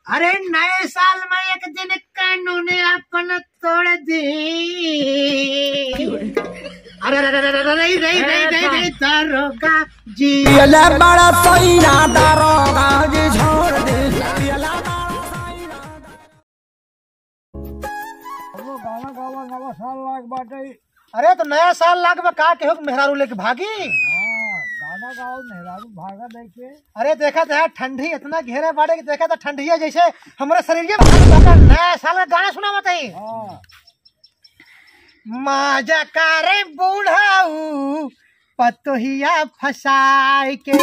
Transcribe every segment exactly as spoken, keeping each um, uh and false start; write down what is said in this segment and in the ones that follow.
अरे, नए साल में एक दिन कानून अपन तोड़ दी। अरे, अरे, अरे, अरे, अरे, रे, रे, रे, रे, रे, दारोगा जी। पियले बड़ा सैया दारोगा जी, छोड़ दे। पियले बड़ा सैया। अरे गाना गावा, नवा साल लाग बाटे। अरे तो नया साल लाग बा, का केहू के मेहरारू लेके भागी? हाँ, गाना गाओ, मेहरारू भागा देखे। अरे देखा तो यार, ठंडी इतना घेरे बाटे कि देखा तो ठंडिया जैसे हमरे शरीर में भाग जाता। नया साल का गाना सुना बताई। हाँ। माजा करे बूढ़ाऊ पतोहिया फसाए के,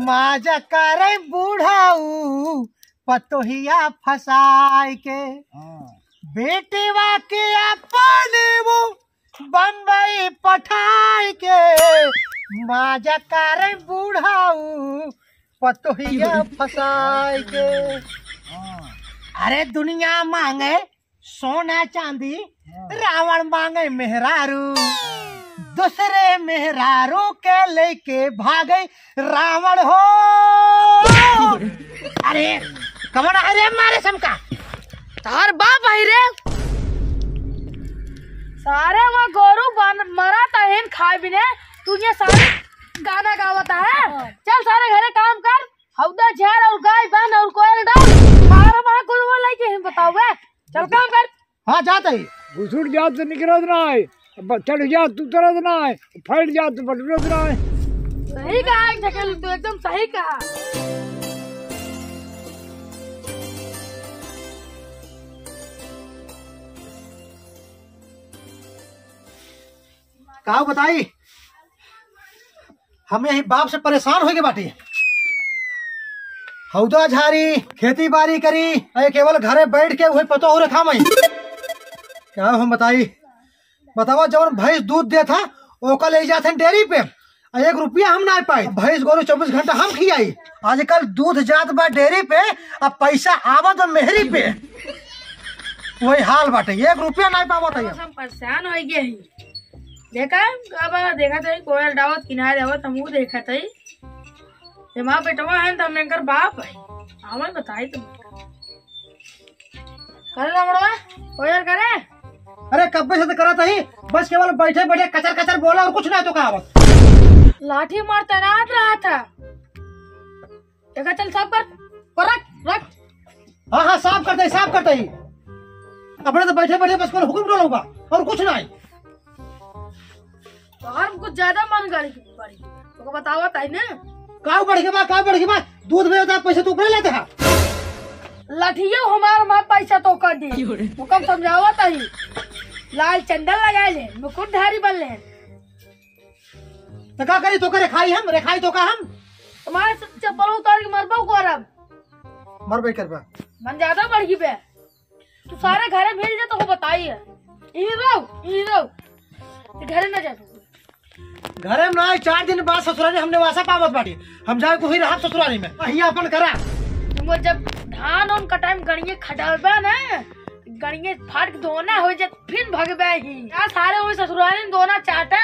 माजा करे बूढ़ाऊ पतोहिया फसाए के। हाँ। बेटवा के अपन वो बम्बई पठाए के, माजा करे बूढ़ाऊ पतोहिया फसाए के। हाँ। अरे दुनिया मांगे सोना चांदी, हाँ। रावण मांगे मेहरारू, हाँ। दूसरे मेहरारू के लेके भागे रावण हो। अरे कमन है रे मारे समका? तार बाप है रे। सारे वो गोरू बन मरा तहिन खाए बिने, तू ये सारे गाना गावता है। चल सारे घरे काम कर, हौदा झार और गाय बांध और कोयल डाल, मारा वहाँ गुरुआ लेके ही बताओ बे। चल काम कर। हाँ, जात ही। घुसुर जात तो निकरत ना है, अब चढ़ जात तो उतरत ना है, फैल जात तो बटुरत ना है। सही कहा है ढकेलू, तू एकदम सही कहा। का बताई, हम यही बाप से परेशान होइगे बाटी। हौदा झारी, खेती बारी करी, अरे केवल घरे बैठ के वही पतो हो रखा मैं। का हम बताई, बतावा, जवन भैंस दूध देत ह, ओका ले जात हन डेयरी पे, आ एक रुपया हम ना पाई। भैंस गोरू चउबीस घंटा हम खियाई। आजकल दूध जात बा डेयरी पे, अब पैसा आवत बा मेहरी पे। वही हाल बाटे, एक रुपया ना पावत है। हम परेशान हो गए ही। देखा, अब देखत ही कोयल डावत किनारे आवत, हमहू देखत ही। ये माँ बेटवा है तो हम इनकर बाप है। आवे बताई तुम। करे ना मड़वा, कोयल करे। अरे कब्बे से तो करत ही, बस केवल बैठे बैठे कचर कचर बोला और कुछ ना तो का आवत। लाठी मार तैनात रहा था। देखा चल साफ कर, पर रख, रख। हाँ, हाँ, साफ करते ही, साफ करते ही। अपने तो बैठे बैठे बस केवल हुकुम डोला हुआ और कुछ ना है। तोहर कुछ ज्यादा मन गाड़ी की पड़ी। तोके बतावा ताई ने। का बढ़ के बा, का बढ़ के बा? दूध में होता है, पैसे तो ऊपर लेते हैं। लठियो हमार माँ पैसा तो कर दे। वो कम समझावा ताई। लाल चंदन लगा ले, मुकुट धारी बन ले। तो का करी, तो करे खाई हम, रेखाई तो का हम? तुम्हारे चप्पल उतार के मरबो करब। मरबे करबा। मन ज्यादा बढ़ गई बे। तू सारे घरे मिल जा तो वो बताई है। ई रहो, ई रहो। तू घरे ना जा तू। घरे में ना, चार दिन बाद ससुरारी हमने वासा पावत बाटी। हम जाए को ही रहब ससुरारी में। अहिया अपन करा। तुम वो जब धान उन कटाई में गड़िए खटाबा ना, गड़िए फाट के दोना हो जात, फिर भगबे ही। या सारे वही ससुरारी में दोना चाटा।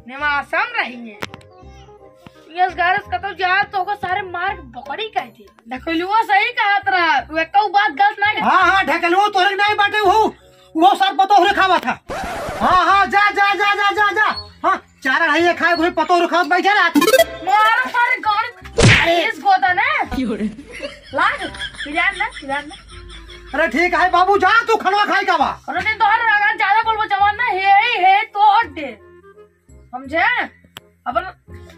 निवासम रही है। यस गारस कतौ जा तो ओकर सारे मार के बकरी कह दे। ढकलुआ सही कहत रहा, तू एको बात गलत ना कह। हाँ, हाँ, ढकलुआ तोरे नहीं बाटे, वो, वो सर पतो हो खावा था। हाँ, हाँ, जा, जा, जा। हाँ, चारा है ये खाए, कोई पतो हो खावत बैठे रहा। मारो सारे गाड़ी, अरे। इस गोदा ने। लाग, पिरान ना, पिरान ना। अरे ठीक है बाबू, जा तू खनवा खाई का बा। अरे नहीं तो हर अगर ज्यादा बोलबो जवान ना, हे, हे, तोड़ दे। समझे? अपन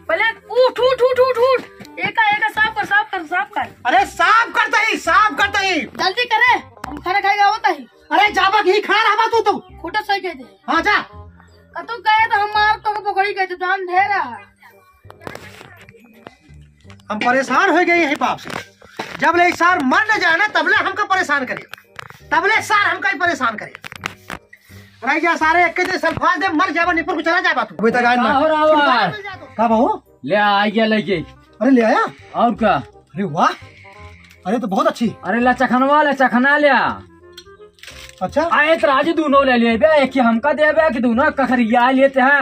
पहले उठ, उठ, उठ, उठ, उठ। एका, एका साफ कर, साफ कर, साफ कर। अरे साफ करता ही, साफ करता ही। जल्दी करे, हम खाना खाएगा होता ही। अरे जाबा की खड़ा रहबा तू तो। खोटा सही कह दे। हाँ जा। कतौ गए तो हम मार तो पकड़ी गए तो जान ढेरा। हम परेशान हो गए यही बाप से। जब ले सार मर न जाए ना, तबले हमका परेशान करे, तबले सार हमका ही परेशान करे। रह जा सारे, एक के सल्फास दे, मर जाबा, निपुर को चला जाबा तू। अबे तक आए ना। का हो रहा है? का बहू? ले आ, आ गया लेके। अरे ले आया? और का? अरे वाह, अरे तो बहुत अच्छी। अरे ला चखनवा, ला चखना ले आ। अच्छा। आए तो राजू दोनों ले ले बे, एक ही हमका दे बे कि दोनों कखरिया लेते हैं।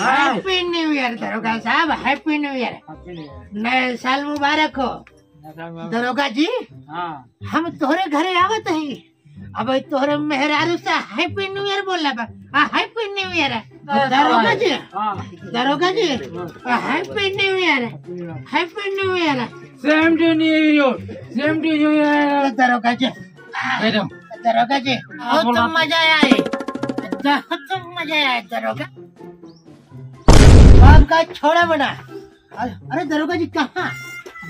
हाँ। Happy New Year दरोगा साहब, Happy New Year। Happy New Year। नए साल मुबारक हो। नए साल मुबारक। दरोगा जी, हाँ। हम तोहरे घरे आवत ही, अब तोहरे मेहरारू से Happy New Year बोला बा। आ, Happy New Year। दरोगा जी, हाँ। दरोगा जी, आ, Happy New Year, Happy New Year। Same to you, same to you। दरोगा जी, मैडम। दरोगा जी, हाँ, बहुत बोला। मजा आए, बहुत मजा आए दरोगा। बाप का छोड़ा बना। अरे, अरे दरोगा जी कहाँ?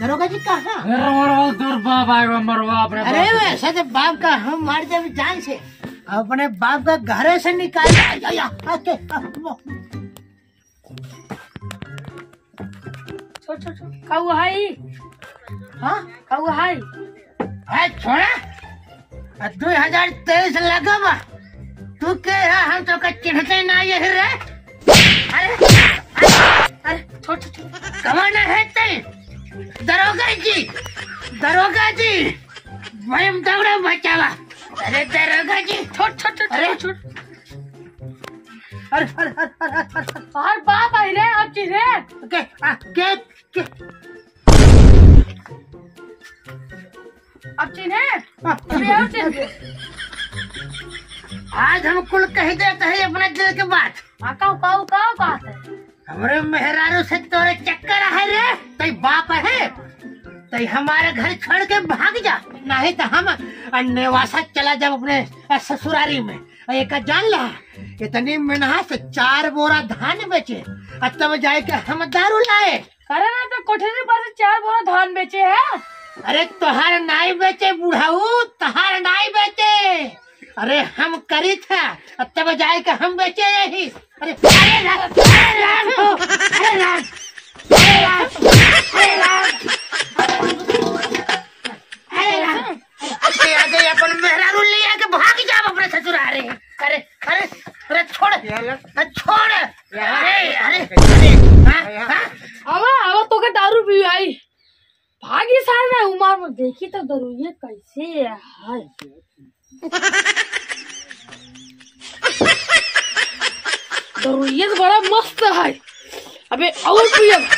दरोगा जी कहाँ? अरे, अरे, अरे, तोर बाप आएगा, मरवा अपने अरे बाप। वैसे तो बाप का हम मार देब जान से, अपने बाप का घरे से निकाल। आ, आ, आ, आ, आ, वो। छोड़, छोड़, छोड़। का हुआ है? हाँ? का हुआ है? ए, छोड़ा। आ, दो हजार तेईस लगा बा। तू के है? हम तो का चिन्हते ना ये रे। अरे, अरे, अरे, छोड़, छोड़, छोड़। कौन है ते? दरोगा जी, दरोगा जी, भाई हम दौड़ा बचावा। अरे दरोगा जी, छोड़, छोड़, छोड़, अरे। छोड़, छोड़। अरे, अरे, अरे, अरे, अरे, अरे। तोहर बाप आई रे, अब चिन्हे। के, आ, के, के? अब चिन्हे? अभी और चिन्हे। आज हम कुल कह देते हैं अपने दिल के बात। हाँ, काऊ, काऊ, काऊ बात है? हमरे मेहरारू से तोरे चक्कर है रे, तई बाप है, तई हमारे घर छोड़ के भाग जा, नहीं तो हम नेवासा चला जाब अपने ससुरारी में। एक जान ला, इतनी मेहनत से चार बोरा धान बेचे, आ तब जाए के हम दारू लाए। अरे ना, तो कोठरी पर से चार बोरा धान बेचे है। अरे तोहार नाई बेचे बुढ़ऊ, तोहार नाई बेचे। अरे हम करी था, तब जाए के हम बेचे यही। अरे, अरे राम, अरे राम हो, अरे राम, अरे राम, अरे राम, अरे राम। अरे आ गई अपन मेहरारू ले आके भाग जाब अपने ससुरारे। अरे, अरे, अरे छोड़, अरे छोड़। अरे, अरे, अरे, हाँ, हाँ। आवा, आवा, तोके दारू पियाई। भागी सारे ना उमर में, देखी तो दरुइया कैसे है। दरुइया तो बड़ा मस्त है। अबे और पियब।